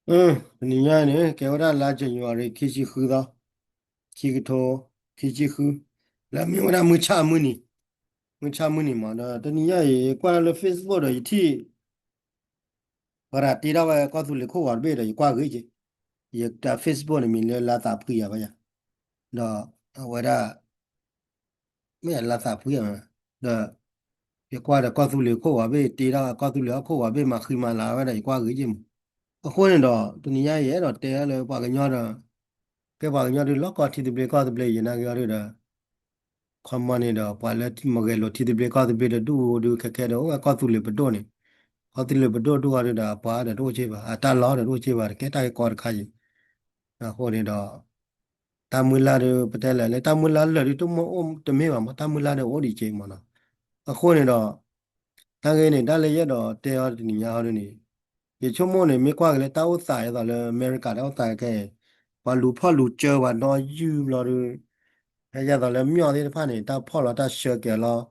တနံၤညါအံၤန့ၣ် ကဲဝဲဒၣ်လါ January ခံဆံဃုသီ, ခံကထိခံဆံဃု, လၢမ့ၢ်ဝဲဒၣ်မုၢ်ဆၣ်မုၢ်နံၤ, မုၢ်ဆၣ်မုၢ်နံၤမး ဒီးတနံၤညါအံၤ ယကွၢ်လၢ Facebook ဒီးယထံၣ် ပှၤတ့ထီၣ်ဝဲကီၢ်သူလ့ၤခိၣ်ဂီၤတဘ့ၣ်ဒီး ယကွၢ်ဂ့ၤက့ၤ, ယတၢ် Facebook န့ၣ်မံၤလၢလါသးဖှံယၤဘၣ်ယၤ, ဒီးအဝဲဒၣ် မ့ၢ်လါသးဖှံယၤ, ဒီး ယကွၢ်ဒီးကီၢ်သူလ့ၤခိၣ်ဂီၤဘ့ၣ် တ့ထီၣ်ကီၢ်သူလ့ၤဟီၣ်ခိၣ်ဂီၤဘ့ၣ် မၤဃံမၤလၤဝဲဒၣ် ယကွၢ်ဂ့ၤက့ၤမး. အဃိန့ၣ်ဒီး တနံၤညါယအဲၣ်ဒိးတဲလၢပှၤကညီဒီး ကဲပှၤကညီဒုးလီၢ်ကီၢ်ထံသဘျ့ကီၢ်သဘျ့ ယနာ်က့ၤအီၤဒုးဒီး ခီမီန့ၣ်ဒီး ပှၤလၢမ့ၢ်ဂဲၤလိာ်ထံသဘျ့ကီၢ်သဘျ့ဒီးဒူၣ်ဒုးခဲခဲဒီး အိၣ်ဝဲကီၢ်သူလ့ၤပဒိၣ်န့ၣ်, ကီၢ်သူလ့ၤပဒိၣ်ဒူၣ်အီၤဒုးဒီး အပှၤဒီးတအိၣ်က့ၤဘၣ်, အတၢ်လီၢ်ဒီးတအိၣ်က့ၤဘၣ်, တကဲတၢ်ဂ့ၢ်ကီတခါယံၤ. အဃိန့ၣ်ဒီး တၢ်မုၢ်လၢ်ဒုး ပတဲလဲၣ် လၢတၢ်မုၢ်လၢ်လၢာ်ဒုးတမ့ၢ်အိၣ်တမ့ၢ်ဘၣ်မး, တၢ်မုၢ်လၢ်ဒုးအိၣ်ဒံးက့ၤမးနီၤ. အဃိန့ၣ်ဒီး တၢ်ဂ့ၢ်န့ၣ် တၢ်လၢယအဲၣ်ဒိးတဲအီၤတနံၤညါအီၤဒုးန့ၣ် ယဆိကမိၣ်န့ၣ် မ့ၢ်ကွၢ်က့ၤလၢတၢ်အိၣ်သးအသိးလၢအမဲရကၤတၢ်အိၣ်သးခဲအံၤ ပှၤလူၤဖီၣ်လူၤစၢပှၤဒီယုၢ်ဘျီဒုး ဖဲယသးလၢမျီၢ်သ့ၣ်တဖၣ်န့ၣ် တၢ်ဖီၣ်လီၤတၢ်ဆှၢက့ၤအီၤလီၤ.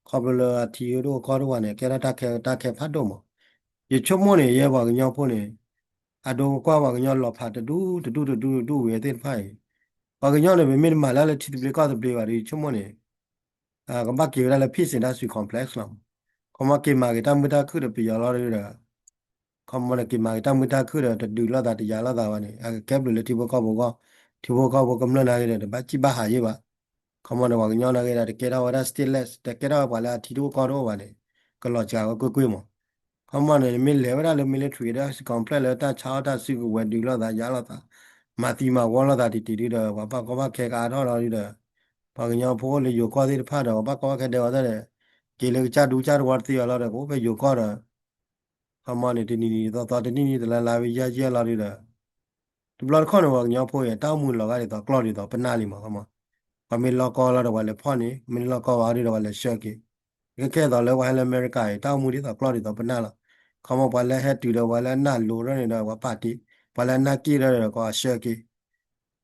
ခီဖျိလၢအထံဒိၣ်ကီၢ်ဒိၣ်ဘၣ်န့ၣ် ကဲထီၣ်တၢ်ခဲတၢ်ခဲဖးဒိၣ်မး. ယဆိကမိၣ်န့ၣ် ယဲပှၤကညီဖိန့ၣ် အဒိကကွၢ်ပှၤကညီလီၤဖးတဒူတဒူတဒူတဒူဝံၤသ့ၣ်တဖၣ်အံၤ ပှၤကညီန့ၣ် ပမ့ၢ်တမၤလၢလၢထံသဘျ့ကီၢ်သဘျ့ဘၣ်ဒီး ယဆိကမိၣ်န့ၣ် ကဘၣ်က့ၤဝဲဒၣ်လၢ peace industry complex လီၤ. ခီမီက့ၤမၤက့ၤတၢ်မုာ်တၢ်ခုၣ်ဒီးပယီၤလီၤဒုးဒီး ခီမီန့ၣ်က့ၤမၤက့ၤတၢ်မုာ်တၢ်ခုၣ်ဒီးတဒုးလိာ်သးတယၤလိာ်သးဘၣ်န့ၣ် အကကဲဘျုးလၢထံဖိကီၢ်ဖိကီၢ်, ထံဖိကီၢ်ဖိကမျၢၢ်နာ်က့ၤဒီး တဘၣ်စံၣ်ဘၣ်ဟးယံၤဘၣ်. ခီမီန့ၣ် ပှၤကညီနာ်က့ၤဒီး တကဲထီၣ်ဝဲဒၣ် stateless တကဲထီၣ်ဝဲပှၤလၢအထံဒိၣ်ကီၢ်ဒိၣ်ဘၣ်န့ၣ် ကလီၤစှၤဝဲကွ့ၢ်ကွ့ၢ်မး. ခီမီန့ၣ် နမ့ၢ်လဲၤဝဲဒၣ်လၢ military ဒီး complex လၢတၢ်ဆါအီၣ်တၢ်စုကဝဲၤဒုးလိာ်သးယၤလိာ်သး မၤသံမၤဝီလိာ်သးတံၢ်တံၢ်ဒုးဒီး ပှၤဘၣ်ကီဘၣ်ခဲကအါထီၣ်လီၤဒုးဒီး ပှၤကညီဖိအိၣ်လၢယိၤကီၢ်သ့ၣ်တဖၣ်ဒီး ပှၤဘၣ်ကီဘၣ်ခဲဒဲးဝဲသ့ၣ်ဒီး က့ၤလၢကစၢ်ဒူကစၢ်တဝီတသ့ဘၣ်လီၤဒီး ကအိၣ်ဖဲယိၤကီၢ်ဒီး ခီမီန့ၣ် တနံၤနံၤသီသီ တနံၣ်နံၣ်တလါလါဝဲယဲၢ်ယဲၢ်လီၤဒုးဒီး တဘျီတခီၣ်န့ၣ် ပှၤကညီဖိအံၤ တၢ်အိၣ်မူလီၤဂာ်ဒ်သိးကျီၢ်ဒ်သိးပနၢ်လံမး ခီမီ. ပှၤမ့ၢ်လီၢ်ကီၢ်လီၤဒီးပှၤလဲၤဖီၣ်န့ၣ် မ့ၢ်လီၢ်ကီၢ်ဝဲဒုးဒီးပှၤလဲၤဆှၢက့ၤ. ခဲခဲအသိးလၢပှၤဟဲလၢအမဲရကၤအံၤ တၢ်အိၣ်မူဒ်သိးကျီၢ်ဒ်သိးပနၢ်လီၤ. ခီမီပှၤလၢဟဲတုၤဒီးပှၤလၢအနၢ်လိၤထီၣ်န့ၣ်ဒီးပှၤပာ်တ့ၢ်, ပှၤလၢအနၢ်က့ၣ်ထီၣ်ဒီးကီးဆှၢက့ၤ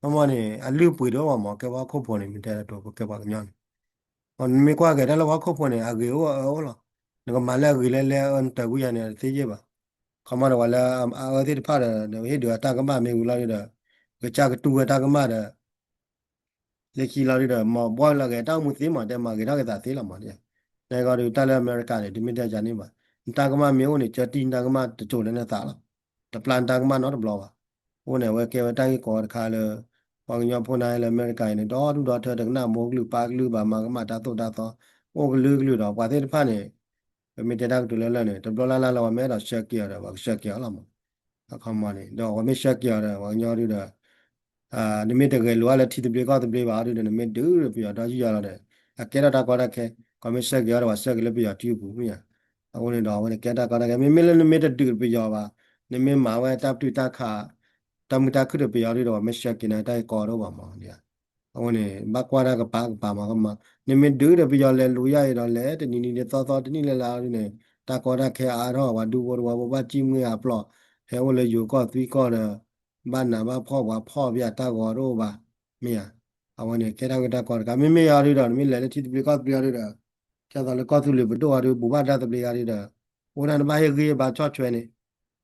ခီမီန့ၣ် အလုၢ်အပှ့ၤတအိၣ်ဘၣ်မး ကဲပှၤဟီၣ်ခိၣ်ဖိန့ၣ် မ့ၢ်တဲဒ်ကဲပှၤကညီန့ၣ် နမ့ၢ်ကွၢ်က့ၤတၢ်လၢပှၤဟီၣ်ခိၣ်ဖိန့ၣ် အဂ့ၤအိၣ်အအၢအိၣ်လီၤ. နကမၤလၢအဂ့ၤလၢလဲအၢနတၢ်ကွံယၤန့ၣ် တသ့ယ့ၢ်ဘၣ်. ခီမီဒီးပှၤလၢအအၢသ့ၣ်တဖၣ်ဒီး ဟ့ၣ်ဒုးအတၢ်ကမၣ်မ့ၢ်ဝံၤလီၤဒုးဒီး ကစၢ်ကတူၢ်ဝဲတၢ်ကမၣ်ဒီး လၢခံလီၤဒုးဒီး မ့ၢ်ဘှီလီၤက့ၤတၢ်အိၣ်မူသ့မး တဲမၤဂ့ၤထီၣ်က့ၤသးသ့လီၤမး. နကီဒုးတၢ်လၢအမဲရကၤန့ၣ် တမ့ၢ်တဲယၤန့ၣ်ဘၣ်. နတၢ်ကမၣ်မ့ၢ်အိၣ်န့ၣ် ကၢတံၢ်နတၢ်ကမၣ်တစိၤလၢနသးလီၤ. တပျၢ်နတၢ်ကမၣ်နီတဘျီဘၣ်. အဃိန့ၣ် အဝဲကဲဝဲတၢ်ဂ့ၢ်ကီတခါလၢ ပှၤကညီဖိနၤလၢအမဲရကၤအံၤန့ၣ် ဒီဒူၣ်ဒီထၢတကနၣ် မိၢ်ကလုၢ်ပၢ်ကလုၢ်ဘၣ် မၤကမၣ်တၢ်သိၣ်တၢ်သီ အိၣ်ကလုာ်ကလုာ်ဒီး ပှၤသ့ၣ်တဖၣ်န့ၣ် ပမ့ၢ်တဲတၢ်ကတိၤလၢလၢ်န့ၣ် တဘျီလၢ်လၢ်လၢပှၤမ့ၢ်အဲၣ်ဒိးဆှၢက့ၤအီၤဒီး ပှၤကဆှၢက့ၤအီၤလီၤမး. အခီမီန့ၣ် ဒီးပှၤမ့ၢ်ဆှၢက့ၤအီၤဒီး ပှၤကညီဒုးဒီး နမ့ၢ်တဂဲၤလိာ်အါလၢထံသဘျ့ကီၢ်သဘျ့ဘၣ်အီၤဒုးဒီး နမ့ၢ်ဒုးဒီးပယီၤဒီးယုၢ်ယၤလီၤဒီး အကဲထီၣ်တၢ်ကီတၢ်ခဲ ပှၤမ့ၢ်ဆှၢက့ၤအီၤဒီးပှၤဆှၢက့ၤလၢပယီၤထံပူၤမ့ၢ်ဧါ. အဃိန့ၣ်ဒီး အဝဲန့ၣ်ကဲတၢ်ကီတၢ်ခဲ မ့မ့ၢ်လၢနမ့ၢ်တဒုးပယီၤဘၣ် နမ့ၢ်မၤဝဲတၢ်ပတုာ်တၢ်ခး တၢ်မုာ်တၢ်ခုၣ်ဒီးပယီၤဒုးဒီး ပှၤမ့ၢ်ဆှၢက့ၤနၤတၢ်ဂ့ၢ်ကီတအိၣ်ဘၣ်မး. အဃိန့ၣ် ဘၣ်ကွၢ်တၢ်ကပၤကပၤမး ခီမီ နမ့ၢ်ဒုးဒီးပယီၤလဲၤလိာ်ယါအံၤဒီးလဲၤ တနံၤနံၤဒ်သိးသီ တနံၣ်လၢ်လၢ်ဒ်န့ၣ် တၢ်ကီတၢ်ခဲအါထီၣ် ပှၤဒူဖိတဝီဖိဘၣ်စံၣ်မှံဟးဖျိး ဟဲအိၣ်လၢယိၤကီၢ်သွံကီၢ်ဒီး ဘၣ်နးဘၣ်ဖှီၣ်ပှၤဖီၣ်ပယီၤတၢ်ဂီၤတအိၣ်ဘၣ် မ့ၢ်ဧါ. အဝဲန့ၣ် ကဲတၢ်ဂ့ၢ်တၢ်ကီတခါ မ့မ့ၢ်အီၤဒုးဒီး နမ့ၢ်လဲၤလၢထံသဘျ့ကီၢ်သဘျ့အီၤဒုးဒီး ကဲသိးလၢကီၢ်သူလ့ၤပဒိၣ်အီၤဒုး ဘူးဘၣ်တၢ်သဘျ့အီၤဒုးဒီး အိၣ်ဒၣ်နဘၣ်ဟ့ၣ်ဂံၢ်ဘါဆီၣ်ထွဲန့ၣ်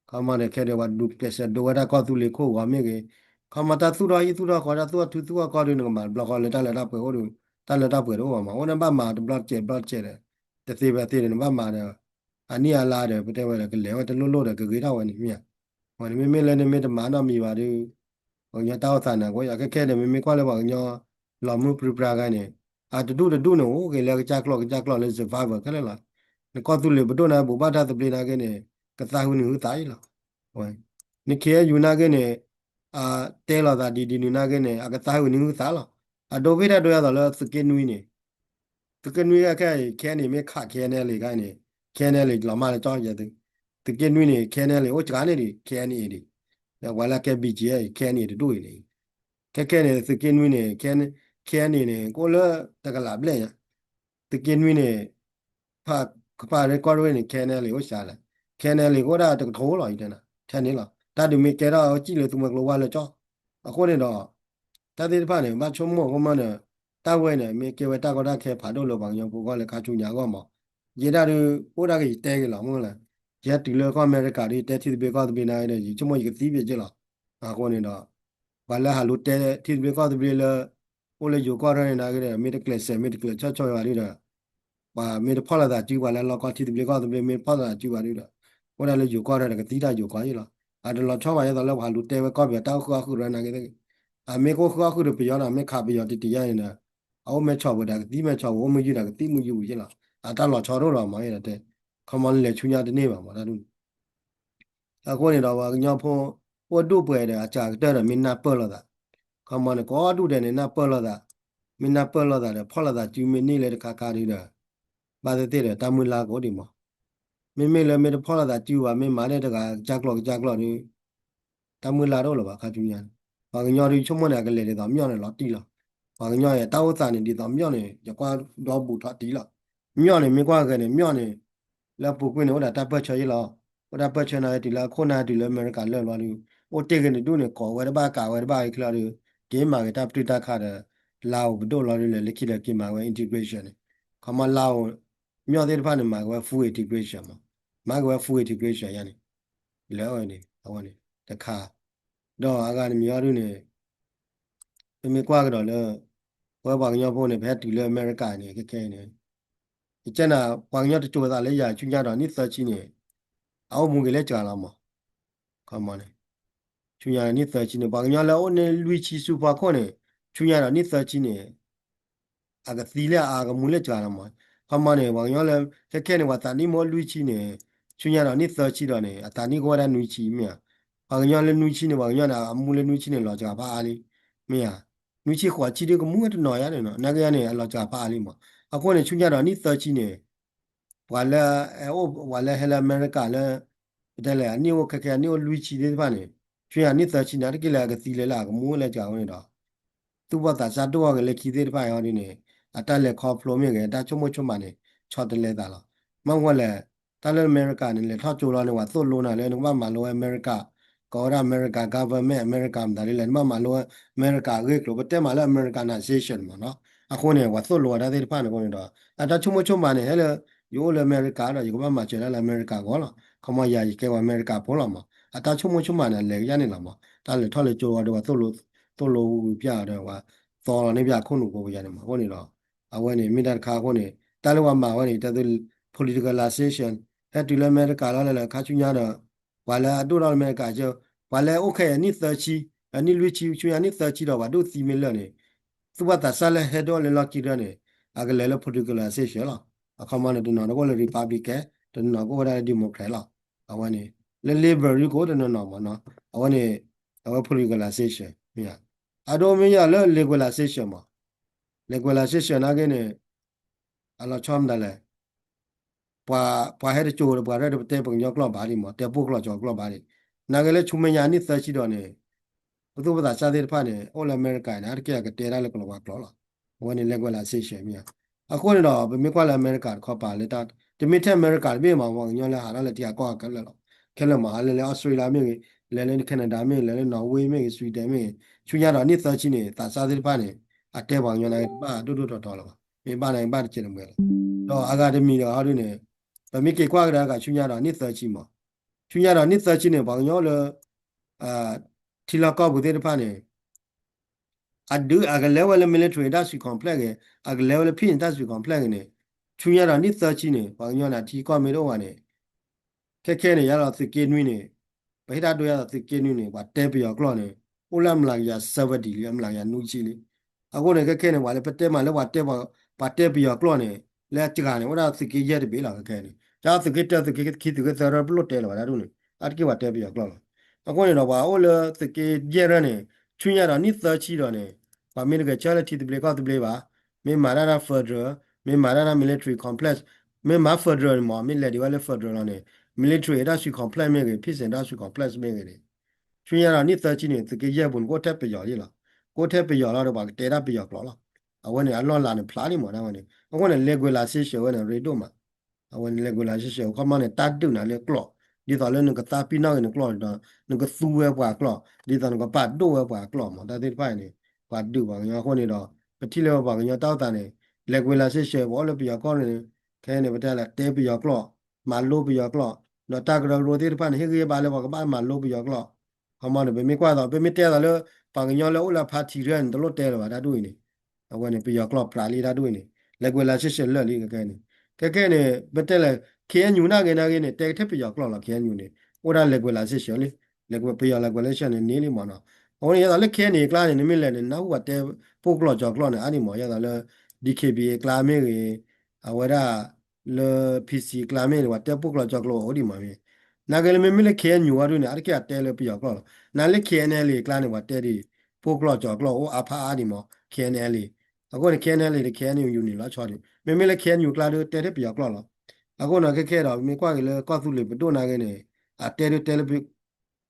ခီမီန့ၣ် ခဲဒုးပှၤဒုးကျဲးစၢးဒိဝဲဒၣ်ကီၢ်သူလ့ၤခိၣ်ဂီၤမ့ၢ်ဂ့ၤ ခီမီတၢ်သူၣ်ထီၣ်ဟံၣ်သူၣ်ထီၣ်ဃီ တၢ်သူၣ်ထီၣ်ထူသူၣ်ထီၣ်ကီၢ်ဒုး နကမၤတဘျီဃီလၢတၢ်လၢတၢ်ပှဲၤအိၣ်ဒီး တၢ်လၢတၢ်ပှဲၤတအိၣ်ဘၣ်မး အိၣ်ဒၣ်ဘၣ်မၤတဘျီတစဲးတဘျီတစဲးဒီး တသ့ဖဲသ့ဒီး နဘၣ်မၤဒီး အနံၣ်အလါဒီး ပတဲဝဲဒီး ကလဲၤဝဲတလိၣ်လိၣ်ဒီး ကဂ့ၤထီၣ်ဝဲန့ၣ်မ့ၢ်ဧါ. အဝဲန့ၣ်မ့မ့ၢ်လၢနမ့ၢ်တမၤနီတမံၤဘၣ်ဒီး ပှၤကညီတၢ်အိၣ်သးန့ၣ် အဃိခဲခဲဒီး မ့မ့ၢ်ကွၢ်လၢပှၤကညီ လီၤမုၢ်ပြံပြါဂၤန့ၣ် အတဒူၣ်တဒူၣ်န့ၣ် အိၣ်က့ၤလၢကစၢ်ကျိာ်ကစၢ်ကျိာ်လၢ survivor ခဲလၢာ်လီၤ. နကီၢ်သူလ့ၤပဒိၣ်န့ၣ် ဘူးဘၣ်တၢ်သဘျ့နာ်က့န့ၣ် ကသးဝံၤနုာ်ဟုသးအံၤလီၤ. န ခ့ၣ်အဲၣ်ယူၣ် နာ်က့န့ၣ် တဲလိာ်သးဒ်ဒ်နုာ်နာ်က့န့ၣ် အကသးဝံၤနုာ်ဟုသးလီၤ. အဒိဖဲဒၣ်ဒိယၤသိးလၢသုးက့နွံန့ၣ် သုးက့နွံခဲအံၤ ခဲအံၤန့ၣ် မ့ၢ်ခး ခဲအံၤန့ၣ် လံခဲအံၤန့ၣ် ခဲအံၤန့ၣ် လံလီၤမၢ်လၢကၠီယဲၢ်သုး သုးက့နွံန့ၣ် ခဲအံၤန့ၣ် လံအိၣ်စှၤန့ၣ်ဒံး ခဲအံၤန့ၣ်ဒံး ဒီးပှၤလၢကဲ ဘီကၠံ ခဲအံၤန့ၣ် တဒူၣ်အံၤန့ၣ် ခဲခဲန့ၣ် သုးက့နွံန့ၣ် ခဲအံၤန့ၣ်န့ၣ် ကအိၣ်လၢတကလးဘျဲၣ်ညါ သုးက့နွံန့ၣ် ဖးကပၤရ့ကီၢ်ရ့န့ၣ် ခဲအံၤန့ၣ် လံအိၣ်စှၤလဲၣ် ခဲအံၤန့ၣ် လံကအိၣ်ဒၣ်တကထိလီၤ ယတဲနၤ ထဲန့ၣ်လီၤ တၢ်ဒုးမ့ၢ်ကဲထီၣ်စံၣ်လၢသုးမွဲကျိဝါလၢကၠီ အဃိန့ၣ်ဒီး တၢ်သ့ၣ်တဖၣ်န့ၣ် ဘၣ်ဆိကမိၣ်အဃိမးန့ၣ် တၢ်ဝဲန့ၣ် မ့ၢ်ကဲဝဲတၢ်ကီတၢ်ခဲဖးဒိၣ်လၢပှၤကညီဖိဂီၢ်လၢခါဆူညါအဂီၢ်မး ယဲဒၣ်ဒုး အိၣ်ဒၣ်ကယတဲက့ၤလီၤမ့ၢ်လဲၣ် ယဟဲတုၤလၢကီၢ်အမဲရကၤဒီး ယတဲထံသဘျ့ကီၢ်သဘျ့နာ်ဂ့ၤဒီး ယဆိကမိၣ်ယကသံဘၣ်က့လီၤ. အဃိန့ၣ်ဒီး ပှၤလၢဟးလူၤတဲထံသဘျ့ကီၢ်သဘျ့လၢ အိၣ်လၢယိၤကီၢ်ထၢၣ်န့ၣ်နာ်ဂ့ၤဒီး မ့ၢ်တကျဲးစၢး မ့ၢ်တကျဲးဆီဆီဘၣ်ဒီး ပှၤမ့ၢ်တဖီၣ်လိာ်သးစု ပှၤလၢလီၤကီထံသဘျ့ကီၢ်သဘျ့ မ့ၢ်တဖီၣ်လိာ်သးစုဘၣ်ဒီး အိၣ်ဒၣ်လၢယိၤကီၢ်ထၢၣ်ဒီး ကသံတၢ်ယိၤကီၢ်ယ့လီၤ. အတလီၤဆီဘၣ် ဒ်သိးလၢပှၤလူၤတဲဝဲကီၢ်ပယီၤတၢ်အိၣ်ဃုာ်အီၣ်ဃုာ်ရၢနာ်ဂ့ၤသ့ၣ်ဂ့ၤ, အမ့ၢ်ကအိၣ်ဃုာ်အီၣ်ဃုာ်ဒီးပယီၤဒီး မ့ၢ်ခးပယီၤတံၢ်တံၢ်ယါန့ၣ်ဒီး အအိၣ်မဲဆီၣ်ပှဲၤဒီးကသံမဲဆီၣ်ပှဲၤ အိၣ်မ့ၢ်ယုၢ်ဒီးကသံမ့ၢ်ယုၢ်ပှဲၤယ့လီၤ. အတၢ်လီၤဆီတအိၣ်လီၤမး ယတဲ ခီမီလၢလဲၤဆူညါတန့ၢ်ဘၣ်မး တၢ်ဒ်န့ၣ် အဃိန့ၣ်ဒီး ပှၤကညီဖိ အိၣ်ဒူၣ်ပှဲၤဒီး အစှၤကတၢၢ်ဒီး မ့ၢ်နၢ်ပၢၢ်လိာ်သး, ခီမီန့ၣ် ကိးဒူၣ်ဒဲးန့ၣ် နၢ်ပၢၢ်လိာ်သး, မ့ၢ်နၢ်ပၢၢ်လိာ်သးဒီး ဖီၣ်လိာ်သးစုမ့ၢ်န့ၢ်လၢတခါခါဒီး ဘၣ်သ့ၣ်သ့ၣ်ဒီး တၢ်မုၢ်လၢ်ကအိၣ်ဒံးမး. မ့မ့ၢ်လၢမ့ၢ်တဖီၣ်လိာ်သးစုဘၣ် မ့ၢ်မၤန့ၢ်တဂၤကစၢ်ကျိာ်ကစၢ်ကျိာ်ဒီး တၢ်မုၢ်လၢ်တအိၣ်လၢၤဘၣ် ခါဆူညါန့ၣ်. ပှၤကညီဒုးဆိကမိၣ်န့ၣ် အကလဲၤဒ်သိးမညီၣ်န့ၣ်လီၤတံၢ်လီၤ. ပှၤကညီအတၢ်အိၣ်သးန့ၣ် ဒ်သိးမညီၣ်န့ၣ် ယကွၢ်ဒီဘူးထီၣ်တံၢ်လီၤ. မညီၣ်န့ၣ် မ့ၢ်ကွၢ်ဂဲၤန့ၣ် မညီၣ်န့ၣ် လၢပူၤကွံာ်န့ၣ် အိၣ်ဒီးတၢ်ပၢၢ်ဆၢယ့လီၤ. အိၣ်တၢ်ပၢၢ်ဆၢနာ်ဂ့ၤ တုၤလၢအခိၣ်နၢ်တုၤလၢအမဲရကၤလၢာ်ဘျီဒီး အိၣ်တ့ၢ်ဂ့ၤန့ၣ်ဒူၣ်န့ၣ် ကိးဝဲတဘၣ်ကးဝဲတဘၣ်အံၤချ့ဒီး က့ၤမၤဂ့ၤတၢ်ပတုာ်တၢ်ခးဒီး လါအိၣ်ပဒိၣ်လီၤဒီး လၢခံဒီးက့ၤမၤဝဲ integration န့ၣ် ခီမီလါအိၣ် မညီၣ်သ့ၣ်တဖၣ်န့ၣ် မၤက့ၤဝဲ full integration မး, မၤက့ၤဝဲ full integration ယါန့ၣ် လၢအဝဲန့ၣ် အဝဲန့ၣ် တခါ ဒီးအဂၤတမံၤအီၤဒုန့ၣ် ပမ့ၢ်ကွၢ်ကဒီးလၢ ပဝဲပှၤကညီဖိန့ၣ် ပဟဲတုၤလၢအမဲရကၤန့ၣ် ခဲခဲအံၤန့ၣ် ယကဲနၤ ပှၤကညီတစိၤသးလၢယၤ ဆူညါဒီးနံၣ်သၢဆံန့ၣ် အအိၣ်မူက့ၤလၢစှၤလီၤမး, ခီမီန့ၣ် ဆူညါဒီးနံၣ်သၢဆံန့ၣ် ပှၤကညီလၢအအိၣ်န့ၢ်လွံၢ်ဆံဆူဖီခိၣ်န့ၣ် ဆူညါဒီးနံၣ်သၢဆံန့ၣ် အကသံလၢအအါကမူလၢစှၤလီၤမး, ခီမီန့ၣ် ပှၤကညီလၢ ခဲခဲန့ၣ် ပှၤသးနံၣ်မ့ၢ်အိၣ်လွံၢ်ဆံန့ၣ် ဆူညါဒီးနံၣ်သၢဆံဒီးန့ၣ် အသးနံၣ်ကအိၣ်ဝဲဒၣ်နွံဆံမ့ၢ်ဧါ, ပှၤကညီလၢနွံဆံန့ၣ် ပှၤကညီန့ၣ် အမူလၢနွံဆံန့ၣ် လီၤစှၤဖးအါလံ, မ့ၢ်ဧါ, နွံဆံဃိးဆံဒ်ကမူဝဲတနီၤယါန့ၣ်နီၤ နာ်က့ယါန့ၣ် အလီၤစှၤဖးအါလံမး, အဃိန့ၣ် ဆူညါဒီးနံၣ်သၢဆံန့ၣ် ပှၤလၢ ပှၤလၢဟဲလၢအမဲရကၤလၢ ပတဲလဲၣ် အနံၣ်အိၣ်ခဲခဲ အနံၣ်အိၣ်လွံၢ်ဆံသ့ၣ်တဖၣ်န့ၣ် ဆူညါနံၣ်သၢဆံန့ၣ် တက့ၢ်လၢအကသံလၢလၢအကမူလၢစှၤဝဲန့ၣ်ဒီး သူၣ်ဘီၣ်သးစၢ်ဒိၣ်အီၤက့ၤလၢခံသ့ၣ်တဖၣ်အံၤဟီဒ်န့ၣ် အတၢ်လဲၤခီဖျိမ့ၢ်ဂ့ၤ အတၢ်ဆိကမိၣ်ဆိကမးန့ၣ် ဆီတလဲသးလီၤ. မ့ၢ်ဝဲလဲၣ် တၢ်လၢအမဲရကၤန့ၣ် လဲၤထီၣ်ကၠိလီၤန့ၣ် ပှၤသိၣ်လိနၤလၢနကဘၣ်မၤလိဝဲအမဲရကၤ ကိးဝဲဒၣ်အမဲရကၤ government အမဲရကၤမတၤဒ်လဲၣ် နကဘၣ်မၤလိဝဲအမဲရကၤအဂ့ၢ်အကျိၤ ပတဲမးလၢအမဲရကၤ nation မးနီၤ. အဃိန့ၣ် ပှၤသိၣ်လိအတၢ်သ့ၣ်တဖၣ်န့ၣ်အဃိန့ၣ်ဒီး အတၢ်ဆိကမိၣ်ဆိကမးန့ၣ် ဟဲလၢ ယအိၣ်လၢအမဲရကၤဒီး ယကဘၣ်မၤစၢၤတၢ်လၢအမဲရကၤအဂီၢ်လီၤ. ခီမီယၤ ယကဲဝဲအမဲရကၤဖိလီၤမး အတၢ်ဆိကမိၣ်ဆိကမးန့ၣ် အလဲၤကယါန့ၣ်လီၤမး တၢ်လဲၤထီၣ်လဲၤကၠိဝဲဒီးပှၤသိၣ်လိ သိၣ်လိဝံၤပျၢ်ဒီးပှၤသီလီၤန့ၢ်ပှၤခိၣ်နူာ်ဖိပယါန့ၣ်မး အဃိန့ၣ်ဒီး အဝဲန့ၣ်မ့ၢ်တၢ်တခါအဃိန့ၣ် တၢ်လၢပှၤမၤဝဲန့ၣ် တၢ်သူ politicalization ဟဲတုၤလၢအမဲရကၤလီၤလၢလၢခါဆူညါဒီး ပှၤလၢအဒိၣ်ထီၣ်လၢအမဲရကၤ ပှၤလၢအိၣ်ခဲအံၤနံၣ်သၢဆံ အနံၣ်လွံၢ်ဆံ ဆူညါနံၣ်သၢဆံဒီးပှၤဒိၣ်သံမ့ၢ်လၢာ်န့ၣ် သူၣ်ဘီၣ်သးစၢ်လၢဟဲဒိၣ်လၢလီၢ်ခံတၢ်န့ၣ် အကလဲၤလၢ politicalization လီၤ. အခီမီန့ၣ် တနီၤန့ၣ်ကအိၣ်လၢ Republican တနီၤကအိၣ်ဝဲဒၣ်လၢ Democrat လီၤ. အဝဲန့ၣ် လၢ Liberal ကအိၣ်တနီၤနီၤမးနီၤ အဝဲန့ၣ် အဝဲ politicalization မ့ၢ်ဧါ. အဒိမ့ၢ်ယၤလၢ legalization မး legalization နာ်က့န့ၣ် အလီၤဆီမတၤလဲၣ် ပှၤ ပှၤဟဲတကၠိဒီးပှၤရဲၣ်ဒီးပတဲပှၤကညီကျိာ်ဘၣ်ဒံးမး တဲပိၢ်ကျိာ်ကၠီၤကျိာ်ဘၣ်ဒံး နာ်က့လၢဆူမဲာ်ညါနံၣ်သၢဆံဒီးန့ၣ် ပသူၣ်ဘီၣ်သးစၢ်သ့ၣ်တဖၣ်န့ၣ် အိၣ်လၢအမဲရကၤန့ၣ် အါတက့ၢ်အကတဲတၢ်လၢကလီၤပှၤကျိာ်လီၤ. အဝဲန့ၣ် legalization မ့ၢ်ဧါ. အဃိန့ၣ်ဒီး ပမ့ၢ်ကွၢ်လၢအမဲရကၤတခီပၤလၢတၢ် တမ့ၢ်ထဲအမဲရကၤတဘ့ၣ်မး ပှၤကညီလၢဟးထီၣ်လၢထံဂၤကီၢ်ဂၤခဲလၢာ်လီၤ. ခဲလၢာ်မး ဟးလၢလၢ Australia မ့ၢ်ဂ့ၤ လဲၤလၢ Canada မ့ၢ်ဂ့ၤ လဲၤလၢ Norway မ့ၢ်ဂ့ၤ Sweden မ့ၢ်ဂ့ၤ ဆူညါဒီးနံၣ်သၢဆံန့ၣ် သးစၢ်သ့ၣ်တဖၣ်န့ၣ် အတဲပှၤကညီန့ၣ် တဘၣ်ဒိၣ်ဒိၣ်ထီထီလၢၤဘၣ်. မ့ၢ်ဘၣ်န့ၣ် ဘၣ်တကဲးတမှဲၤလီၤ. ဒီးအဂၤတမံၤဒီးဟီဒုန့ၣ် ပမ့ၢ်က့ၤကွၢ်ကဒါက့ၤဆူညါဒီးနံၣ်သၢဆံမး ဆူညါဒီးနံၣ်သၢဆံန့ၣ် ပှၤကညီလၢ ထံလီၢ်ကီၢ်ပူၤသ့ၣ်တဖၣ်န့ၣ် အဒုးအကလဲၤဝဲလၢ military တၢ်စု complex ဂ့ၤ အကလဲၤဝဲလၢ peace တၢ်စု complex ဂ့ၤန့ၣ် ဆူညါဒီးနံၣ်သၢဆံန့ၣ် ပှၤကညီန့ၣ် ထံကီၢ်မ့ၢ်တအိၣ်ဘၣ်န့ၣ် ခဲခဲန့ၣ် ယၤဒီးသုးက့နွံန့ၣ် ပဟ့ၣ်တၢ်ဒိယၤဒီးသုးက့နွံန့ၣ် ပှၤတဲပယီၤကျိာ်န့ၣ် အိၣ်လၢအမျးကယၤ seventy လံ အမျးကယၤနွံဆံလံ. အဃိန့ၣ် ခဲခဲန့ၣ် ပှၤလၢပတဲမးလၢပှၤတဲ ပှၤတဲပယီၤကျိာ်န့ၣ် လၢအစှၤန့ၣ် အိၣ်ဒၣ်သုးက့ယဲၢ်တဘ့ၣ်လီၤ ခဲခဲန့ၣ် ယၤသုးက့တၢ သုးက့ခံ သုးက့သၢ ပလိၣ်တဲလၢၤဘၣ်ဒၣ်ဒူၣ်န့ၣ် အါတက့ၢ်ပှၤတဲပယီၤကျိာ်လီၤ. အဃိန့ၣ်ဒီး ပှၤအိၣ်လၢသုးက့ယဲၢ်ရၢန့ၣ် ဆူညါဒီးနံၣ်သၢဆံဒီးန့ၣ် ပှၤမ့ၢ်တဂဲၤဆၢလၢထံသဘျ့ကီၢ်သဘျ့ဘၣ်, မ့ၢ်မၤတၢ်ဒၣ် federal, မ့ၢ်မၤတၢ်ဒၣ် military complex, မ့ၢ်မၤ federal န့ၣ်မး မ့ၢ်လဲၤဒံးဝဲလၢ federal လီၤန့ၣ် military တၢ်စု complex မ့ၢ်ဂ့ၤ peace တၢ်စု complex မ့ၢ်ဂ့ၤန့ၣ် ဆူညါဒီးနံၣ်သၢဆံန့ၣ် သုးက့ယဲၢ်ပူၤန့ၣ် ကအိၣ်ထဲပယီၤလံလီၤ. ကအိၣ်ထဲပယီၤလီၤဒီး ပှၤကတဲတၢ်ပယီၤကျိာ်လီၤ. အဝဲန့ၣ် အလီၢ်လၤန့ၣ်ဖျါလံမးဒၣ်ဝဲန့ၣ် အဃိန့ၣ် legalization ဝဲန့ၣ် ရ့ဒိၣ်မး အဝဲန့ၣ် legalization ခီမီန့ၣ် တၢ်ဒုးနၤလၢကျိာ် ဒ်သိးလၢနကသးပ့ၤနီၣ်က့ၤနကျိာ်ဒီး နကသူဝဲပှၤကျိာ် ဒ်သိးနကပာ်ဒိၣ်ဝဲပှၤကျိာ်မး တၢ်သ့ၣ်တဖၣ်အံၤန့ၣ် ပှၤဒုးပှၤကညီအဃိန့ၣ်ဒီး ပထံၣ်လၢပှၤကညီတၢ်အိၣ်သးန့ၣ် legalization ပှၤအိၣ်လၢပယီၤကီၢ်န့ၣ် ခဲအံၤန့ၣ် ပတဲလၢတဲပယီၤကျိာ် မၤလိပယီၤကျိာ် ဒီးတၢ်ကရၢကရိသ့ၣ်တဖၣ်န့ၣ် ဟ့ၣ်ဂံၢ်ဟ့ၣ်ဘါလၢပှၤကဘၣ်မၤလိပယီၤကျိာ်. ခီမီန့ၣ် ပမ့ၢ်ကွၢ်သိး ပမ့ၢ်တဲသိးလၢ ပှၤကညီလၢအိၣ်လၢအဖါထံရၢၣ်န့ၣ် တလိၣ်တဲလၢၤဘၣ်တၢ်ဒ်အံၤန့ၣ်, အဝဲန့ၣ် ပယီၤကျိာ်ပြးလံတၢ်ဒ်အံၤန့ၣ် language licence လၢာ်လံခဲခဲန့ၣ်. ခဲခဲန့ၣ် ပတဲလၢ ခ့ၣ်အဲၣ်ယူၣ် နာ်က့နာ်က့န့ၣ် တဲကထဲပယီၤကျိာ်လီၤ ခ့ၣ်အဲၣ်ယူၣ်န့ၣ် အိၣ်ဒၣ် language licence လံ, ပယီၤ language licence န့ၣ်န့ၢ်လံမးနီၤ. အဃိန့ၣ် ယဲသိးလၢ ခ့ၣ်အဲၣ်ယူၣ် အကျါန့ၣ် နမ့ၢ်လဲၤန့ၣ် နၢ်ဟူပှၤတဲပိၢ်ကျိာ်ကၠီၤကျိာ်န့ၣ် အါဒံးမး ယဲသိးလၢ DKBA အကျါမ့ၢ်ဂ့ၤ, အဝဲဒၣ် လၢ PC အကျါမ့ၢ်ဂ့ၤ ပှၤတဲပိၢ်ကျိာ်ကၠီၤကျိာ်အိၣ်ဒံးမးမ့ၢ်. နာ်က့လၢမ့မ့ၢ်လၢ ခ့ၣ်အဲၣ်ယူၣ် အီၤဒ်န့ၣ် အါတက့ၢ်အတဲလၢပယီၤကျိာ်လီၤ. နာ်လၢ KNLA အကျါန့ၣ် ပှၤတဲဒ် ပိၢ်ကျိာ်ကၠီၤကျိာ်အိၣ်အါဖးအါဒံးမး KNLA. အဃိန့ၣ် KNLA ဒီး ခ့ၣ်အဲၣ်ယူၣ် န့ၣ်လီၤဆီဒံး. မ့မ့ၢ်လၢ ခ့ၣ်အဲၣ်ယူၣ် အကျါဒီး တဲထဲပယီၤကျိာ်လီၤ. အဃိန့ၣ် ခဲခဲဒီး မ့ၢ်ကွၢ်က့ၤလၢကီၢ်သူလ့ၤပဒိၣ်နာ်က့န့ၣ် အတဲဒ်တဲလၢ ပှ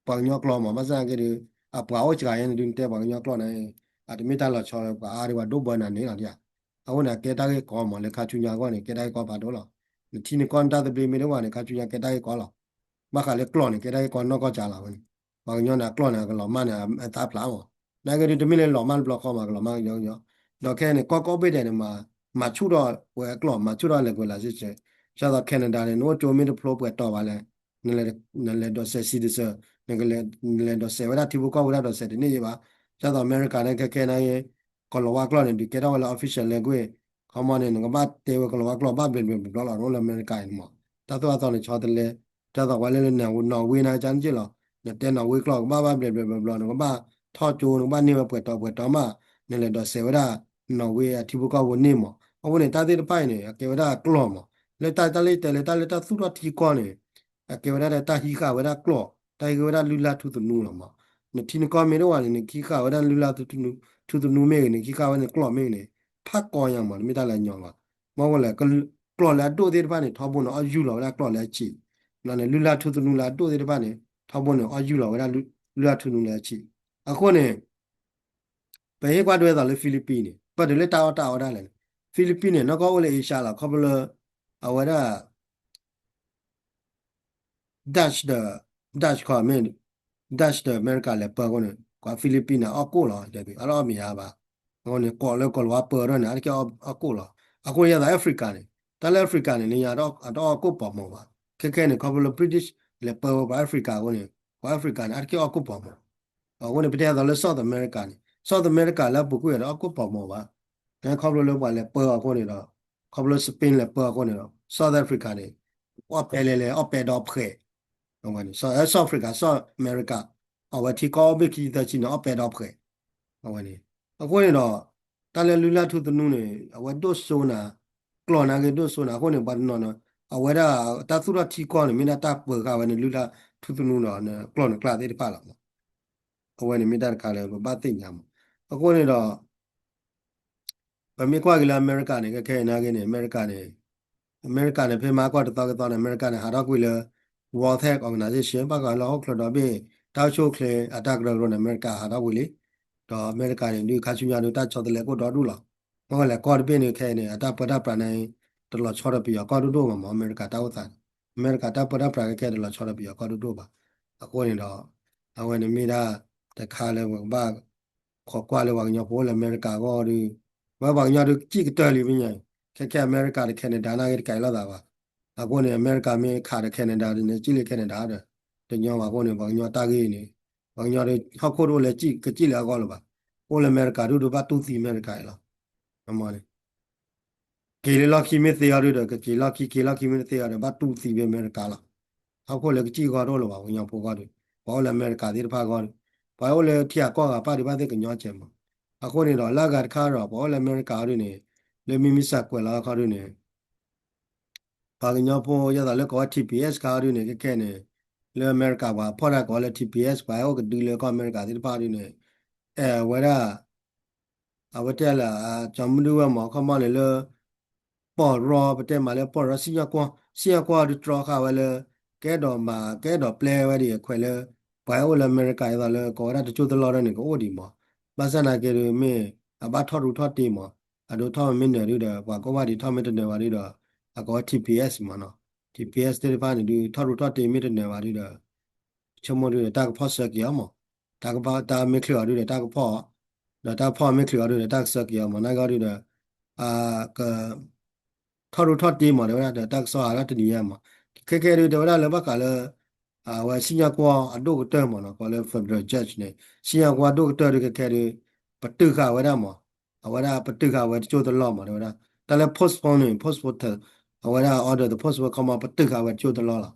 ၤကညီကျိာ်မး ဘၣ်ဆၣ်နာ်က့ဒီး အပှၤအိၣ်စှၤယဲန့ၣ်ဒုး နတဲပှၤကညီကျိာ်န့ၣ် အတမ့ၢ်တၢ်လီၤဆီလၢပှၤအါဒံးပှၤဒိၣ်ဘၢနၤန့ၣ်လီၤ. အဃိန့ၣ် အကဲတၢ်ဂ့ၢ်ကီမး လၢခါဆူညါအဂီၢ်န့ၣ် ကဲတၢ်ဂ့ၢ်ကီဖးဒိၣ်လီၤ. နထံနကီၢ်နတၢ်သဘျ့မ့ၢ်တအိၣ်ဘၣ်န့ၣ် ခါဆူညါကဲတၢ်ဂ့ၢ်ကီလီၤ. ဘၣ်ဃးလၢကျိာ်န့ၣ် ကဲတၢ်ဂ့ၢ်ကီနီၢ်ကီၢ်စါလီၤဝဲန့ၣ်. ပှၤကညီန့ၣ် အကျိာ်န့ၣ် အကလီၤမၢ်န့ၣ် အသးဖျါမး. နာ်က့ဒီး တမ့ၢ်လၢလီၤမၢ်တဘျီဃီမး ကလီၤမၢ်ကညီကညီ. ဒီးခဲအံၤန့ၣ် ကီၢ်ကိးဘ့ၣ်ဒဲးန့ၣ် မၤဆူၣ်ထီၣ်ဝဲအကျိာ် မၤဆူၣ်ထီၣ် language licence. ဒ်သိး Canada န့ၣ် နအိၣ်ကၠိမ့ၢ်တဖျိပှဲၤတီၤဘၣ်လဲၣ်, နလဲၤဒိးစဲး citizen, နလဲၤဒိးစဲးဝဲဒၣ် ထံဖိကီၢ်ဖိတၢ်ဒိးစဲးတန့ၢ်ယဲဘၣ်. ဒ်သိး အမဲရကၤန့ၣ် ခဲခဲနာ်က့ ကီၤလၤဝါကျိာ်န့ၣ် ဒုးကဲထီၣ်ဝဲလၢ official language. ခီမီန့ၣ် နကဘၣ်တဲဝဲကီၤလၤဝါကျိာ်ဘၣ်ဘျဲးဘျဲးဘျီဘျီလီၤ နအိၣ်လၢအမဲရကၤအံၤန့ၣ်မး. တၢ်သိၣ်တၢ်သီန့ၣ် ဆီတလဲ, ဒ်သိးပှၤလၢလၢ Norway နာ်က့န့ၣ်လီၤ. နတဲ Norway ကျိာ် ကဘၣ်ဘၣ်ဘျဲးဘျဲးဘျီဘျီ နကဘၣ်ထီၣ်ကၠိ နကဘၣ်န့ၢ်ဝဲပှဲၤတီၤပှဲၤတီၤမး, နလဲၤဒိးစဲးဝဲဒၣ် Norway အထံဖိကီၢ်ဖိန့ၢ်မး. အဃိန့ၣ် တၢ်သ့ၣ်တဖၣ်အံၤန့ၣ် အကဲဝဲဒၣ်အကျိာ်မး. လၢတၢ် တၢ်လၢတဲလၢတၢ်လၢတၢ်သူၣ်ထီၣ်ထံကီၢ်န့ၣ် အကဲဝဲဒၣ်တၢ်ဟံးဃာ်ဝဲဒၣ်ကျိာ်, တၢ်ဟံးဃာ်ဝဲဒၣ်လုၢ်လၢ်ထူသနူလီၤမး. နထံနကီၢ်မ့ၢ်တအိၣ်ဘၣ်န့ၣ် နကဟံးဃာ်ဝဲဒၣ်လုၢ်လၢ်ထူသနူမ့ၢ်ဂ့ၤ, နကဟံးဃာ်ဝဲန့ၣ်ကျိာ်မ့ၢ်ဂ့ၤန့ၣ် ဖးကီညါမး, တမ့ၢ်တၢ်လၢအညီဘၣ်. မ့ၢ်ဝဲလဲၣ် ကျိာ်လၢအဒိၣ်သ့ၣ်တဖၣ်န့ၣ် ထီဘိန့ၣ် အီၣ်ယူၢ်လီၤဝဲဒၣ်ကျိာ်လၢအဆံး, ဒီးန့ၣ် လုၢ်လၢ်ထူသနူလၢအဒိၣ်သ့ၣ်တဖၣ်န့ၣ် ထီဘိန့ၣ် အီၣ်ယူၢ်လီၤဝဲဒၣ်လုၢ်လၢ်ထူသနူလၢအဆံး. အဃိန့ၣ် ပဟ့ၣ်ကွၢ်ဒိဝဲသိးလၢ Philippines န့ၣ် ပၢၢ်တုၤလၢတၢ်အီၣ်တၢ်အီဒၣ်လဲာ်န့ၣ် Philippines န့ၣ် နီၢ်ကီၢ်အိၣ်လၢ Asia လီၤ. ခီဖျိလၢ အဝဲဒၣ် Dutch ဒီး Dutch ခီမ့ၢ် Dutch ဒီးအမဲရကၤလဲၤပၢအဃိန့ၣ် ပှၤ Philippines န့ၣ် အီၣ်ကိၣ်လီၤ, အတအီၣ်မ့ၤယါဘၣ်. အဃိန့ၣ် ကိးလၢကီၤလၤဝါပၢထီၣ်န့ၣ် အါတက့ၢ်အီၣ်ကိၣ်လီၤ. အဃိန့ၣ် ယဲသိး Africa န့ၣ် တၢ်လၢ Africa န့ၣ် လၢညါ အတအီၣ်ကိၣ်ပိာ်မိၢ်ဘၣ်. ခဲခဲန့ၣ် ခီဖျိလၢ British လဲၤပၢဝဲပှၤ Africa အဃိန့ၣ် ပှၤ Africa န့ၣ် အါတက့ၢ်အီၣ်ကိၣ်ပိာ်မိၢ်. အဃိန့ၣ် ပတဲသိးလၢ South America န့ၣ် South America လၢအပူၤကွံာ်အတအီၣ်ကိၣ်ပိာ်မိၢ်ဘၣ်. ခီဖျိလၢပှၤလဲၤပၢအီၤအဃိန့ၣ်ဒီး ခီဖျိလၢ Spain လဲၤပၢအီၤအဃိန့ၣ်ဒီး South Africa န့ၣ် အီၣ်ပဲလဲၤလဲၤ အီၣ်ပဲဒီဖှဲး အဝဲန့ၣ် South Africa, South America အဝဲထံကီၢ်အိၣ်ဘ့ၣ်ခံဆံသၢဆံန့ၣ် အီၣ်ပဲဒီဖှဲး အဝဲန့ၣ်. အဃိန့ၣ်ဒီး တၢ်လၢလုၢ်လၢ်ထူသနူန့ၣ် အဝဲဒိၣ်စိနၤ, ကျိာ်နာ်က့ဒိၣ်စိနၤ အဃိန့ၣ် ပှၤတနီၤန့ၣ် အဝဲဒၣ်တၢ်သူၣ်ထီၣ်ထံကီၢ်န့ၣ် မ့ၢ်ဒၣ်တၢ်ပၢၤဃာ်ဝဲန့ၣ် လုၢ်လၢ်ထူသနူဒီး ကျိာ်န့ၣ်ကျါသ့ၣ်တဖၣ်လီၤ. အဝဲန့ၣ်မ့ၢ်တၢ်တခါလၢပဘၣ်သ့ၣ်ညါမး. အဃိန့ၣ်ဒီး ပမ့ၢ်ကွၢ်က့ၤလၢအမဲရကၤန့ၣ် ခဲခဲအံၤနာ်က့န့ၣ် အမဲရကၤန့ၣ် အမဲရကၤန့ၣ် ဖဲမဟါကီၢ်တသီကသီန့ၣ် အမဲရကၤန့ၣ် ဟးထီၣ်ကွံာ်လၢ World Health Organization ဘၣ်ဃးလၢဟီၣ်ခိၣ်ချၢဒီဘ့ၣ် တၢ်အိၣ်ဆူၣ်အိၣ်ချ့အတၢ်ကရၢကရိန့ၣ် အမဲရကၤဟးထီၣ်ကွံာ်လံ. ဒီးအမဲရကၤန့ၣ် ဒုးခါဆူညါဒုးတၢ်ဆီတလဲကအိၣ်ဒီဒူၣ်လီၤ. မ့ၢ်ဝဲလဲၣ်ကီၢ်တဘ့ၣ်န့ၣ် ခဲအံၤန့ၣ် အတၢ်ပၢတၢ်ပြးန့ၣ် တလီၤဆီဒီးပယီၤကီၢ်ဒိၣ်ဒိၣ်မးမး အမဲရကၤတၢ်အိၣ်သးန့ၣ် အမဲရကၤတၢ်ပၢတၢ်ပြးခဲခဲတလီၤဆီဒီးပယီၤကီၢ်ဒိၣ်ဒိၣ်ဘၣ်. အဃိန့ၣ်ဒီး အဝဲန့ၣ်မ့ၢ်ဒၣ်တခါလၢပကဘၣ် ခိးကွၢ်လၢပှၤကညီဖိလၢအမဲရကၤအဂီၢ်ဒီး ဝဲပှၤကညီဒုးစံၣ်ကတၢၢ်လံပညါအံၤ ခဲခဲအမဲရကၤဒီး Canada နာ်က့တကဲလိာ်သးဘၣ်. အဃိန့ၣ် အမဲရကၤမ့ၢ်ခးဒီး Canada ဒီး စံၣ်လံ Canada ဒီး တညီဘၣ်အဃိန့ၣ် ပှၤကညီတၢ်ဂ့ၢ်န့ၣ် ပှၤကညီဒီး ဟီၣ်ခိၣ်တအိၣ်လၢစံၣ်ကစံၣ်လၢအဂီၢ်လၢၤဘၣ်. အိၣ်လၢအမဲရကၤဒုးဒီး ဘၣ်တူၢ်သံအမဲရကၤအံၤလီၤ. အမ့ၢ်န့ၣ် က့ၤလၢလီၢ်ခံမ့ၢ်သ့အီၤဒုးဒီး ကက့ၤလီၢ်ခံ က့ၤလီၢ်ခံမ့ၢ်တသ့အီၤဒီး ဘၣ်တူၢ်သံဖဲအမဲရကၤလီၤ. ဟီၣ်ခိၣ်လၢကစံၣ်အဂီၢ်တအိၣ်လၢၤဘၣ် ပှၤကညီဖိအဂီၢ်ဒီး ပှၤအိၣ်လၢအမဲရကၤသ့ၣ်တဖၣ်အဂီၢ်ဒီး ပှၤအိၣ်လၢထံဂၤကီၢ်ဂၤပၣ်ဒံးဘၣ်သ့ၣ်ကညီကဲးမး. အဃိန့ၣ်ဒီး လၢအဂၤတခါဒီး ပှၤအိၣ်လၢအမဲရကၤအီၤဒုးန့ၣ် လၢမ့မ့ၢ်စးကွဲးလီၤအခီဒုးန့ၣ် ပှၤကညီဖိ ယဲသိးလၢကိးဝဲ T P S ခါအီၤဒုးန့ၣ် ခဲခဲန့ၣ် လၢအမဲရကၤပှၤဖီၣ်တၢ်ကိးဝဲလၢ T P S ပှၤဟဲအိၣ်ကဒုလၢကီၢ်အမဲရကၤသ့ၣ်တဖၣ်အီၤဒုးန့ၣ် အဲ အဝဲဒၣ် အဝဲတဲလၢ ကၠီမဒုဝဲမး ခီမီန့ၣ်လၢ ပီၢ်ရီ ပတဲမးလၢပီၢ်ရီ စံၣ်ညီၣ်ကွီၢ် စံၣ်ညီၣ်ကွီၢ်ဒုးတြီဃာ်ဝဲလၢ ကအဲၣ်ဒိးမၤ ကအဲၣ်ဒိးပျဲဝဲဒ်အံၤ အခွဲးလၢ ပှၤဟဲအိၣ်လၢအမဲရကၤအသိးလၢ ကိးဝဲဒၣ်တစိၢ်တလီၢ်ဒၣ်န့ၣ် ကအိၣ်ဒံးမး. ဘၣ်ဆၣ်သနာ်က့ဒုးမ့ၢ် အဘၣ်ထီၣ်ရူးထီၣ်တ့မး အဒိထီၣ်မ့ၢ်နၢၤဒုးဒီး ပှၤကိးဘၣ်ဒံးထီၣ်မ့ၢ်တနၢၤဘၣ်ဒုးဒီး အကိးဝဲ T P S မးနီၤ T P S သ့ၣ်တဖၣ်န့ၣ်ဒုး ထီၣ်ရူးထီၣ်တ့မ့ၢ်တနၢၤဘၣ်ဒုးဒီး ဆိကမိၣ်ဒုးဒီး တၢ်ကဖီၣ်ဆှၢက့ၤအီၤမး တၢ်ကဘၣ် တၢ်မ့ၢ်ချုးအီၤဒုးဒီး တၢ်ကဖီၣ်အီၤ ဒီးတၢ်ကဖီၣ်မ့ၢ်ချုးအီၤဒုးဒီး တၢ်ကဆှၢက့ၤအီၤမး နာ်က့အီၤဒုးဒီး အက ထီၣ်ရူးထီၣ်တ့မး တဲဝဲဒၣ်ဒီး တၢ်ကစီၣ်ဟးထီၣ်တနံၤညါမး ခဲခဲဒုးတဲဝဲဒၣ်လၢဘၣ်ဃးလၢ အဝဲစံၣ်ညီၣ်ကွီၢ်အဒိၣ်ကတၢၢ်မးနီၤ ကိးလၢ federal judge န့ၣ် စံၣ်ညီၣ်ကွီၢ်အဒိၣ်ကတၢၢ်ဒုးခဲခဲဒုး ပတုာ်ဃာ်ဝဲဒၣ်မး အဝဲဒၣ်ပတုာ်ဃာ်ဝဲတကၠိတလီၢ်မး တဲဝဲဒၣ် တၢ်လၢ postpone န့ၣ် postpone အဝဲဒၣ် order the postpone ခီမီ ပတုာ်ဃာ်ဝဲတကၠိတလီၢ်လီၤ.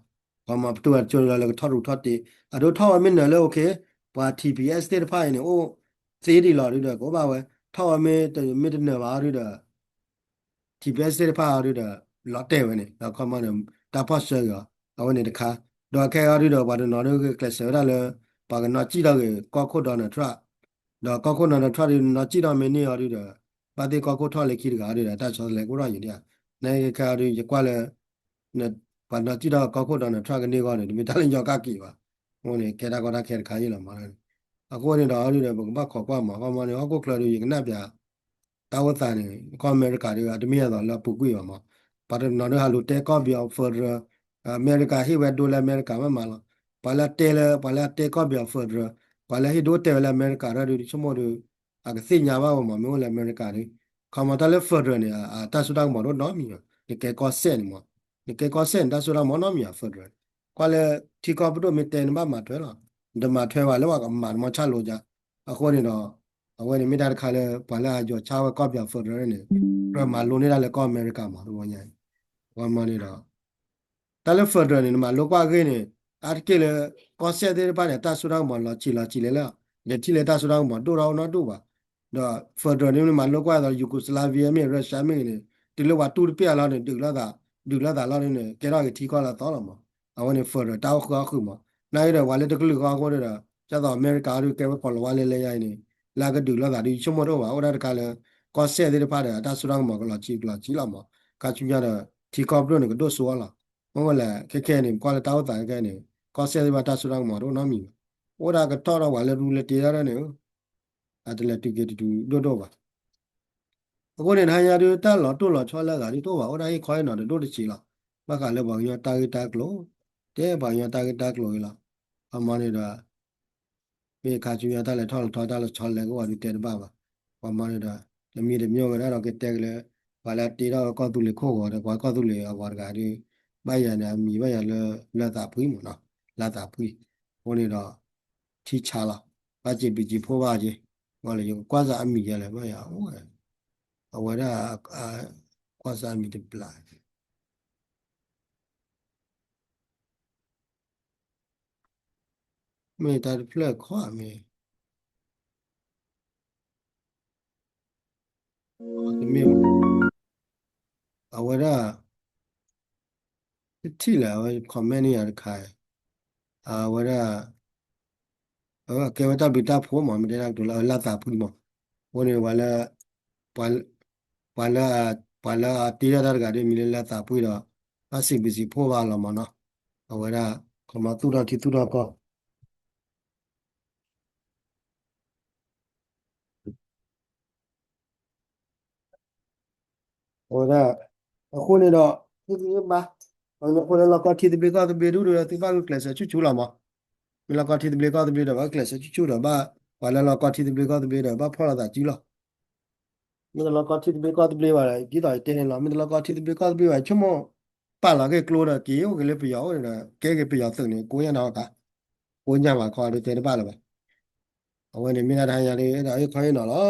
ခီမီ ပတုာ်ဝဲတကၠိတလီၢ်လၢကထီၣ်ရူးထီၣ်တ့ၢ် အဒိထီၣ်ဝဲမ့ၢ်နၢၤလၢ okay ပှၤ T P S သ့ၣ်တဖၣ်အံၤန့ၣ် အိၣ်သ့ဒံးလီၤဒုဒီး ကအိၣ်ဘၣ်ဝဲ ထီၣ်ဝဲမ့ၢ်တမ့ၢ်တနၢၤဘၣ်ဒုဒီး T P S သ့ၣ်တဖၣ်အီၤဒုဒီး လီၤတဲာ်ဝဲန့ၣ် ဒီးခီမီန့ၣ် တၢ်ဖီၣ်ဆၢက့ၤအီၤ အဝဲန့ၣ်တခါ ဒီးခဲအံၤအီၤဒုဒီး ပှၤတနီၤဒုကကျဲးစၢးဝဲဒၣ်လၢ ပှၤကနီၣ်စံၣ်ထီၣ်က့ၤကီၢ်ခိၣ် Donald Trump ဒီးကီၢ်ခိၣ် Donald Trump ဒုနီၣ်စံၣ်ထီၣ်မ့ၢ်န့ၢ်အီၤဒုဒီး ဘၣ်သ့ၣ်ကီၢ်ခိၣ်ထီၣ်လၢခံတဂၤဒုဒီး တၢ်ဆီတလဲကအိၣ်ထီၣ်ယံၤဒံးဧါ နခဲအံၤအီၤဒု ယကွၢ်လၢ ပှၤနီၣ်စံၣ်ထီၣ်ကီၢ်ခိၣ် Donald Trump ကန့ၢ်ဂီၢ်န့ၣ် တမ့ၢ်တၢ်လၢညီကၣ်က့ၤဘၣ် အဃိန့ၣ် ကဲတၢ်ကီတၢ်ခဲတခါအံၤလီၤမး အဃိန့ၣ်ဒီးအီၤဒုဒီး ပကဘၣ်ခိးကွၢ်မး ခီမီန့ၣ် ဟီၣ်ခိၣ်ချၢဒု ယကနၣ်ပၠး တၢ်အိၣ်သးန့ၣ် ကီၢ်အမဲရကၤဒု အတမ့ၢ်အသိးလၢအပူၤကွံာ်ဘၣ်မး ပှၤတနီၤဒုဟးလူၤတဲကီၢ်ပယီၤ federal အမဲရကၤဟ့ၣ်ဝဲဒိလၢအမဲရကၤမးမးလီၤ ပှၤလၢအတဲလၢ ပှၤလၢအတဲကီၢ်ပယီၤ federal ပှၤလၢဟ့ၣ်ဒိတဲဝဲလၢအမဲရကၤထီၣ်ဒု ဆိကမိၣ်ဒု အကသ့ၣ်ညါဘၣ်ဝဲမး မ့ၢ်အိၣ်လၢအမဲရကၤဒု ခီမီတၢ်လၢ federal န့ၣ် အတၢ်စိတၢ်ကမီၤဒိၣ်နီတမံၤဘၣ် နကဲကီၢ်စဲၣ်န့ၣ်မး နကဲကီၢ်စဲၣ်န့ၣ် တၢ်စိတၢ်ကမီၤနီတမံၤဘၣ် federal ကွၢ်လၢ ထံကီၢ်ပဒိၣ်မ့ၢ်တဲနဘၣ်မၤထွဲလီၤ နတမၤထွဲဘၣ်လၢပှၤကမၤတမီၤဆၣ်လိၤကါ အဃိန့ၣ်ဒီး အဝဲန့ၣ်မ့ၢ်တၢ်တခါလၢ ပှၤလၢအယီၤဆါဝဲကီၢ်ပယီၤ federal န့ၣ် ကြၢးမၤလိန့ၢ်တၢ်လၢကီၢ်အမဲရကၤမး တဝီညါ ပှၤမီန့ၣ်ဒီး တၢ်လၢ federal န့ၣ် နမၤလိကွၢ်အဂ့ၢ်န့ၣ် အါတက့ၢ်လၢ ကီၢ်စဲၣ်သ့ၣ်တဖၣ်န့ၣ် တၢ်စိတၢ်ကမီၤလီၤဆံးလီၤဆံးလဲၣ်လၢ လဲၤထံၣ်လၢတၢ်စိတၢ်ကမီၤဒိၣ်ထီၣ်အိၣ်နီတဒူၣ်ဘၣ် ဒီး federal န့ၣ် နမၤလိကွၢ်အသိး Yugoslavia မ့ၢ် Russia မ့ၢ်ဂ့ၤန့ၣ် တုၤလၢပှၤတူၢ်တပျၢ်လီၤန့ၣ် ဒုးလိာ်သး ဒုးလိာ်သးလီၤန့ၣ် ကဲထီၣ်က့ၤထံကီၢ်လၢအသီလီၤမး အဝဲန့ၣ် federal တၢ်အိၣ်ဃုာ်အီၣ်ဃုာ်မး နာ်က့ဒီး ပှၤလၢတကလုာ်ဃီအဃိဒီး ဒ်သိးအမဲရကၤအီၤဒုးကဲဝဲကီၢ်လၤဝါလဲၤလဲၤယါအံၤန့ၣ် လၢအကဒုးလိာ်သးဒု ဆိကမိၣ်တအိၣ်ဘၣ် အိၣ်ဒၣ်တခါလၢ ကီၢ်စဲၣ်သ့ၣ်တဖၣ်ဒီး တၢ်စိတၢ်ကမီၤကလီၤဆံးကလီၤဆံးလီၤမး ခါဆူညါဒီး ထံကီၢ်ပဒိၣ်န့ၣ် ကဒိၣ်စိအီၤလီၤ မ့ၢ်ဝဲလဲၣ် ခဲခဲန့ၣ် ပကွၢ်လၢတၢ်အိၣ်သးခဲခဲန့ၣ် ကီၢ်စဲၣ်သ့ၣ်တဖၣ်တၢ်စိတၢ်ကမီၤတအိၣ်နီတမံၤဘၣ် အိၣ်ဒၣ်ကထီၣ်ဒီးပှၤလၢရူလၢတ့ဒၣ်န့ၣ် အတလဲၤတုၤက့ၤတတုၤဒိၣ်ဒိၣ်ဘၣ် အဃိန့ၣ် တဟါညါဒု တၢ်လီၤတိၢ်လီၤဆီလၢအဂၤဒုတအိၣ်ဘၣ် အိၣ်ဒၣ်ဟ့ၣ်ခီဟ့ၣ်နီၤတဒိၣ်တဆံးလီၤ ဘၣ်ဃးလၢပှၤကညီတၢ်ဂ့ၢ်တၢ်ကျိၤ တဲပှၤကညီတၢ်ဂ့ၢ်တၢ်ကျိၤအံၤလီၤ အမၤန့ၣ်ဒီး မ့ၢ်ခါဆူညါတၢ်လဲၤထီၣ်လဲၤထီတၢ်လီၤဆီလဲၤကအိၣ်ဝဲဒုတဲတဘၣ်ဘၣ် ပှၤမၤန့ၣ်ဒီး တမံၤတမံၤဝဲဒၣ်ဒီးကတဲက့ၤလၢ ပှၤလၢအတ့ထီၣ်ဝဲကီၢ်သူလ့ၤခိၣ်ဂီၤဒီး ပှၤကီၢ်သူလ့ၤအဂီၤတဂၤဒု ဘၣ်ယၤန့ၣ် အမံၤဘၣ်ယၤလၢ လၢသးဖှံမးနီၤ လၢသးဖှံ အဃိန့ၣ်ဒီး ထံဆါလီၤ ဘၣ်စံးဘျုးစံးဖှိၣ်ဘၣ်က့ၤ ဝဲလၢယကကွၢ်စၢ်အမံၤယဲလဲၣ် ဘၣ်ယၤအိၣ်ဝဲ အဝဲဒၣ် ကွၢ်စၢ်အမံၤတဘျီ မ့ၢ်တၢ်တဖျၢၣ်ခီမ့ၢ် တမ့ၢ်ဘၣ် အဝဲဒၣ် တထံၣ်လၢအဝဲ comment န့ၣ်ယၤတခါ အဝဲဒၣ် အဝဲကဲဝဲတၢ်ဘျုးတၢ်ဖှိၣ်မး မ့ၢ်တဲတၢ်ကတိၤလၢအလၢသးဖှံမး အဃိန့ၣ် ပှၤလၢ ပှၤလၢ ပှၤလၢအတ့ထီၣ်တၢ်တဂၤဒ်မံၤလၢလၢသးဖှံဒီး ဘၣ်စံးဘျုးစံးဖှိၣ်ဘၣ်လီၤမးနီၤ အဝဲဒၣ် ခီမီသူၣ်ထီၣ်ထံသူၣ်ထီၣ်ကီၢ် အဝဲဒၣ် အဃိန့ၣ်ဒီး သုသုဘၣ် အဃိလၢလီၢ်ကီၢ်ထံသဘျ့ကီၢ်သဘျ့ဒုဒီး သုဘၣ်ဂုာ်ကျဲးစၢးဆူၣ်ဆူၣ်လီၤမး မ့ၢ်လီၢ်ကီၢ်ထံသဘျ့ကီၢ်သဘျ့ဒီး ဘၣ်ဂုာ်ကျဲးစၢးဆူၣ်ဆူၣ်ဒီး ဘၣ် ပှၤလၢလီၢ်ကီၢ်ထံသဘျ့ကီၢ်သဘျ့ဒီး ဘၣ်ဖီၣ်လိာ်သးစုလီၤ မ့ၢ်တလီၢ်ကီၢ်ထံသဘျ့ကီၢ်သဘျ့ဘၣ်ဒီး ဒ်သိးယတဲန့ၣ်လီၤ မ့ၢ်တလီၢ်ကီၢ်ထံသဘျ့ကီၢ်သဘျ့ဘၣ် ဆိကမိၣ် ပာ်လီၤက့ၤကျိဒီး က့ၤအိၣ်က့ၤလၢပယီၤအိၣ်န့ၣ်ဒီး ကဲက့ၤပယီၤသုးန့ၣ် ကိးညါနီၤကါ ကိးညါဘၣ်ခီဒုတဲတဘၣ်လၢၤဘၣ် အဝဲန့ၣ်မ့ၢ်ဒၣ်တဟါညါဒ် အဲၣ်ဒိးဟ့ၣ်ခီဟ့ၣ်နီၤလီၤ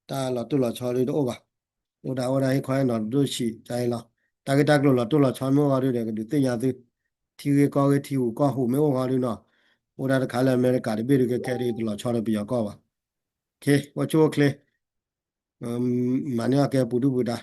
တၢ်လီၤတိၢ်လီၤဆီဒ်တအိၣ်ဘၣ် အိၣ်ဒၣ်အိၣ်ဒၣ်ဟ့ၣ်ခီဟ့ၣ်နီၤတဒိၣ်ဆံးတၢ်အံၤလီၤ တၢ်ဂ့ၢ်တၢ်ကျိၤလီၤတိၢ်လီၤဆီမ့ၢ်အိၣ်ဂီၢ်ဒုဒီး ကဒုးသ့ၣ်ညါသု ထံဂ့ၢ်ကီၢ်ဂ့ၢ်ထံဂုၤကီၢ်ဟူးမ့ၢ်အိၣ်ဂီၢ်ဒုနီၤ အိၣ်ဒၣ်တခါလၢအမဲရကၤတဘ့ၣ်ဒုကဲခဲဒုတလီၤဆီဒီးပယီၤကီၢ်ဘၣ် အိၣ်ဆူၣ်အိၣ်ချ့ မၤန့ၢ်အီၣ်ကဲပူၤဒုပူၤဒါ